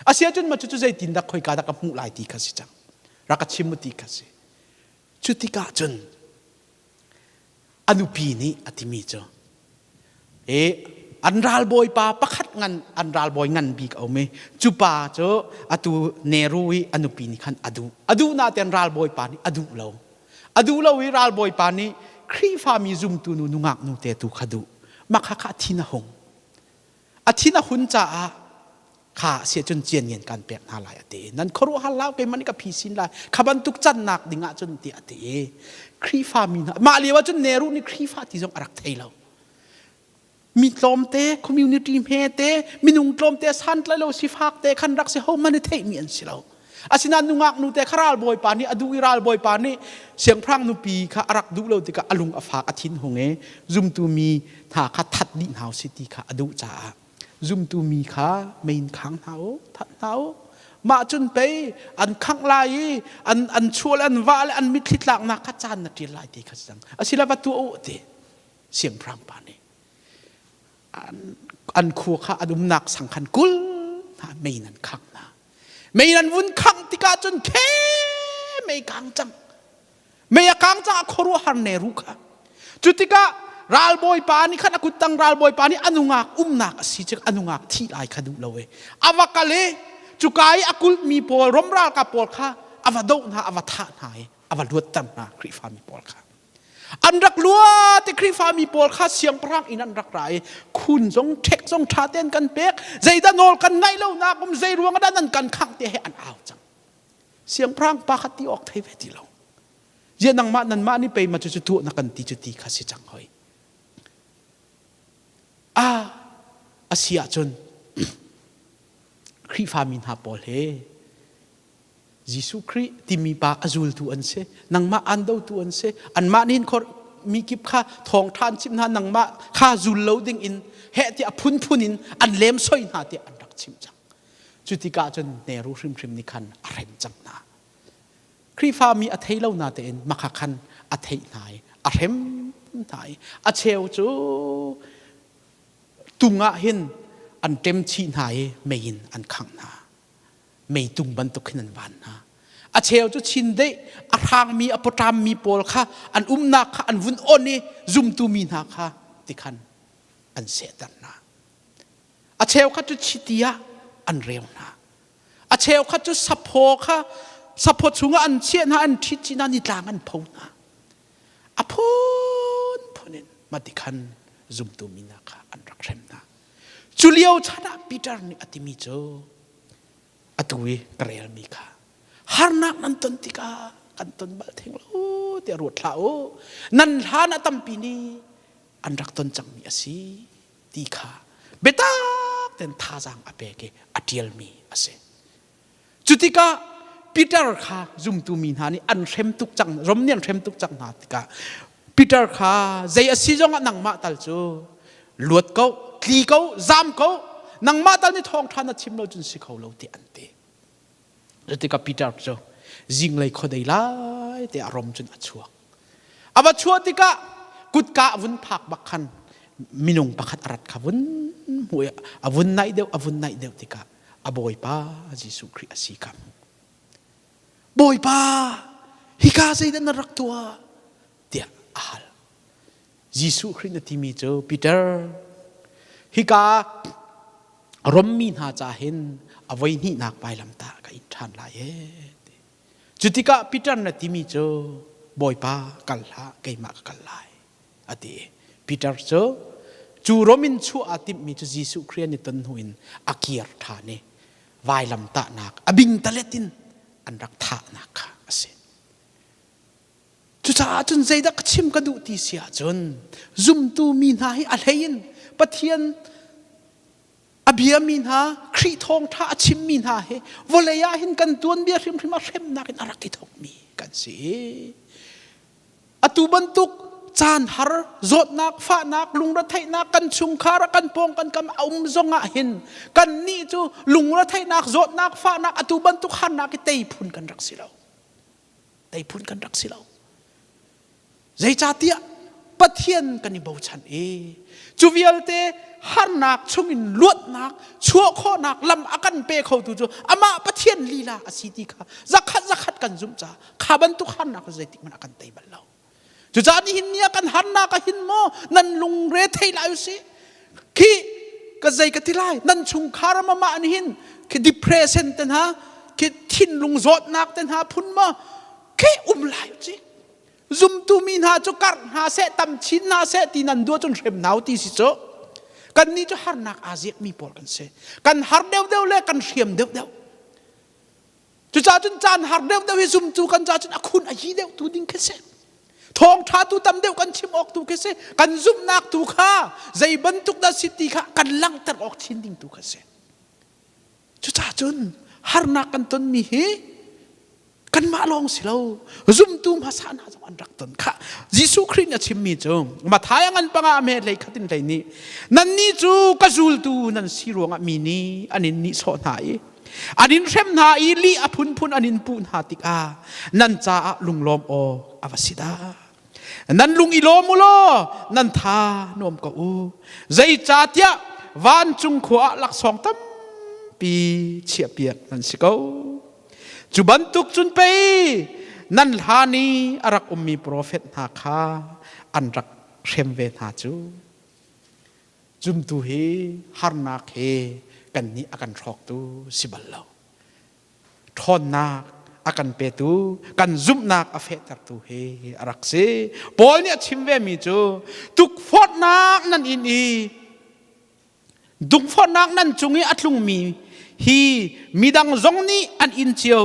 asiahcun ma cucu zeitindah khoika dah ka hmuh lai ti kha si cang rak ka chim u ti kha si Cu tikah cun a nupi nih a timi cu e an ralbawipa pakhat ngan an ralbawi ngan bik a um i cu pa cu atu Neru i a nupi nih khan a duh a duh natein ralbawipa nih a duh lo a duh lo i ralbawipa nih Khrihfami zumtu nu nungak nu te tu kha duh mah kha kha a thin a hung A thin a hun caah kha a si ahcun cian ngen kan pek hna lai a ti. Nan khuaruahhar lau keimah nih ka phi sin lai. Kha bantuk cannak ding ahcun tiah a ti. Khrihfa mi hna mah lio ahcun Nehru nih Khrihfa ti zong a rak thei lo. Mi tlawmte, community hmete, minung tlawmte santlai lo sifak te khan rak si ho man i theihmi an si lo. Asinain nungak nu te kha ralbawipa nih a duh i ralbawipa nih siangpahrang nupi kha a rak duh lo tikah a lung a fak a thin hung i zumtu mi hna kha that dih hna usih ti kha a duh caah zumtu mi kha mei in khang hna u that hna u mah cun pei an khangh lai i an an chual an vah le an mitthli tlaknak kha caan na ṭial lai ti kha si cang asila va tuah u ti siangpahrang pa nih an khua kha an umnak sang khan kul hna mei in an khangh hna mei an vun khangh tikah cun khe mei kang cang mei a kang cang a khuaruahhar ne ru kha cu tikah ralbawipa nih khan a kuttang ralbawipa nih a nungak umnak a si cik a nungak thih lai kha duh lo e a va kal i cuka i a kulhmi pawl rom ralkap pawl kha a va doh hna a va thah hna i a va luatter hna Khrihfami pawl kha An rak luat i Khrihfami pawl kha siangpahrang inn an rak ra i khun zong ṭhek zong ṭha tein kan pek zeidah nawl kan ngaih lonak um zei ruang ah dah nan kan khangh ti he an au cang. Siangpahrang pa kha ti awk thei ve ti lo. Ziah nangmah nanmah nih pei ma cucu tuah na kan ti cu ti kha si cang hoi. A a si ahcun Khrihfami hna pawl he Jesuh Khrih timi pa a zultu an si. Nangmah an dotu an si. Anmah nih hin mi kip kha thawngṭha an chimh hna nangmah kha zul lo ding in heh tiah a phunphun in an lem soi hna tiah an rak chimh cang. Cu tikah cun Nehru hrimhrim nih khan a hrem cang hna. Khrihfa mi a thei lo na tein makha khan a theih hna i a hrem hna i a cheu cu tung ah hin an ṭem chih hna i mei in an khangh hna. meitung bantuk khin an van hna a cheu cu chindeih a hrangmi a pawṭammi pawl kha an umnak kha an vun on i zumtu mi hna kha tikhan an sehter hna a cheu kha cu chiti ah an reu hna a cheu kha cu saphaw kha saphaw chungah an chiah hna an ṭhit chih hna nitlang an pho hna a phunphun in mati khan zumtu mi hna kha an rak hrem hna Cu lio chan ah Peter nih a timi cu atu i ka relmi kha harnak nan ton tikah kan ton bal theng lo tiah ruat hlah u. Nan hlan a tampi nih an rak ton cangmi a si ti kha biatak tein thazaang a pek i a ṭialmi a si. Cu tikah Peter kha zumtu mi hna nih an hrem tuk cang Rom nih an hrem tuk cang hna tikah Peter kha zei a si zongah nangmah tal cu luat ko tli ko zam ko nangmah tal nih thawngṭha na chim lo cun si kho lo ti an ti. Cutikah Peter cu zinglei khuadei lai te a rom cun a chuak. A va chuah tikah kutka a vun phak bak khan minung pakhat a rat kha vun hmuh i a vun naih deuh a vun naih deuh tikah a Bawipa Jesuh Khrih a si kha. Bawipa, hika zeidah na rak tuah? tiah a hal. Jesuh Khrih na timi cu Peter, hika Rommi hna ca hin a voi hnihnak vailamtah ka in ṭhan lai ee. Cu tikah Peter na timi cu Bawipa kal hlah keimah ka kal lai a ti. Peter cu cu Rom in chuah aa timhmi cu Jesuh Khrih an i ton hnu in a kir ṭhan i vailamtahnak a bingtalet in an rak thahnak kha a si. Cucaah cun zeidah ka chim ka duh ti si ahcun zumtu mi hna hi a hlei in Pathian a biami hna Khrih thawngṭha a chimmi hna hi vawlei ah hin kan tuanbia hrimhrim ah hremnak in a rak i thawkmi kan si. Atu bantuk caan har zawtnak fahnak lungretheihnak kan chungkhar ah kan pawng kan kam a um zong ah hin kan nih cu lungretheihnak zawtnak fahnak atu bantuk harnak i tei phun kan rak si lo. Tei phun kan rak si lo. Zeicahtiah Pathian kan i bochan i cu vialte harnak chungin luatnak chuah khawhnak lam a kan pe khotu cu amah Pathian lila a si ti kha zakhat zakhat kan zumh caah kha bantuk harnak zeitik hmanh a kan tei bal lo. Cucaah nihin ni ah kan harnak ah hin maw nan lungre thei lai usih. Khi ka zei ka ti lai nan chungkhar mama nih hin khi depression te hna khi thinlung zawtnak te hna phun maw khi um lai usih. Zumtu mi hna cu karh hna seh tam chin hna seh ti nan dua cun hrem hna ti si cu. Kannih cu harnak aa ziakmi pawl kan si. Kan har deuhdeuh le kan hriam deuhdeuh. Cucaah cun caan har deuhdeuh hi zumtu kan ca cun a khun a hi deuh tu ding khi si. Thawngṭha tu tam deuh kan chim awk tu khi si. Kan zumhnak tu kha zei bantuk dah si ti kha kan langhter awk chin ding tu kha si. Cucaah cun harnak kan tonmi hi kanmah lawng si lo zumtu hmasa hna zong an rak ton kha Jesuh Khrih nih a chimmi cu Matthai a ngan panga a me hlei khat in hlei nih nannih cu ka zultu nan si ruangah mi nih an in nihsawh hna i An in hrem hna i lih a phunphun an in puh hna tikah nan caah lunglawm awk a va si dah. Nan lung i lawm u law nan tha nuam ko u. Zeicahtiah vancung khua ah laksawng tampi chiahpiak nan si ko. Cu bantuk cun pei nan hlan i a rak ummi profet hna kha an rak hrem ve hna cu. Zumtu hi harnak he kannih a kan hrawktu si bal lo. Ṭhawnnak a kan petu, kan zumhnak a fehtertu hi a rak si. Paul nih a chim vemi cu tukforhnak nan in i tukforhnak nan cung i a tlungmi hi midang zong nih an in cio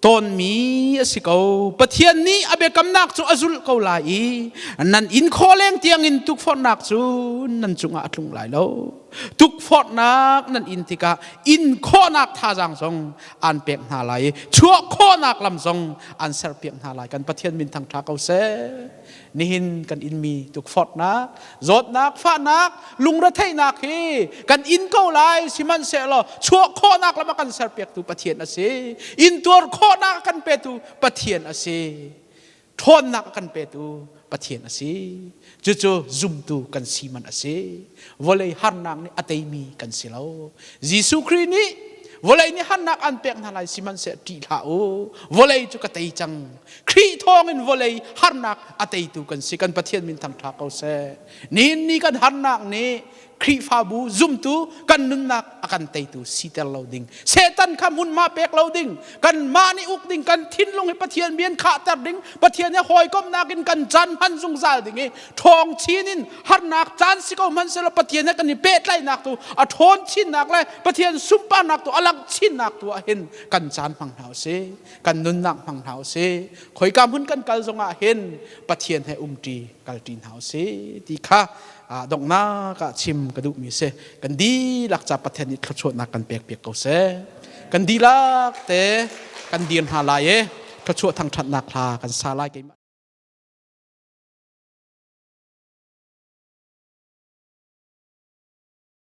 tawnmi a si ko. Pathian nih a biakamnak cu a zulh ko lai i nan inn khawh leng tiangin tukforhnak cu nan cungah a tlung lai lo. Tukforhnak nan in tikah in khawhnak thazaang zong aan pek hna lai i chuah khawhnak lam zong aan serpiak hna lai. Kan Pathian min thangṭha ko seh. Nihin kan inmi tukforhnak, zawtnak, fahnak, lungretheihnak hi kan in ko lai sihmanhsehlaw chuah khawhnak lam a kan serpiaktu Pathian a si. Intuar khawhnak a kan petu Pathian a si. Ṭhawnnak a kan petu Pathian a si. Cucu zumtu kan si man a si. Vawlei harnak nih a teimi kan si lo. Jesuh Khrih nih vawlei nih harnak an pek hna lai sihmanhseh ṭih hlah u. Vawlei cu ka tei cang. Khrih thawngin vawlei harnak a teitu kan si. Kan Pathian min thangṭha ko seh. Nihin ni kan harnak nih Khrihfabu zumtu kan nunnak a kan teitu siter lo ding. Satan kha hmunhma pek lo ding. Kanmah nih uk ding, kan thinlung hi Pathian bian khahter ding, Pathian he hawikomhnak in kan caan hman zungzal ding i ṭhawng chin in harnak caan si ko hmanhsehlaw Pathian he kan i pehtlaihnak tu a ṭhawn chinnak le Pathian sunparnak tu a langh chinnak tu ah hin kan caan hmang hna usih. Kan nunnak hmang hna usih. Khoika hmun kan kal zongah hin Pathian he umṭi kalṭi hna usih ti kha donghnak ah chim ka duhmi si. Kan dihlak ca Pathian nih thluachuahnak kan pek piak ko seh. Kan dihlak te kan dir hna lai e. Thluachuah thangṭhatnak hla kan sa lai keimah.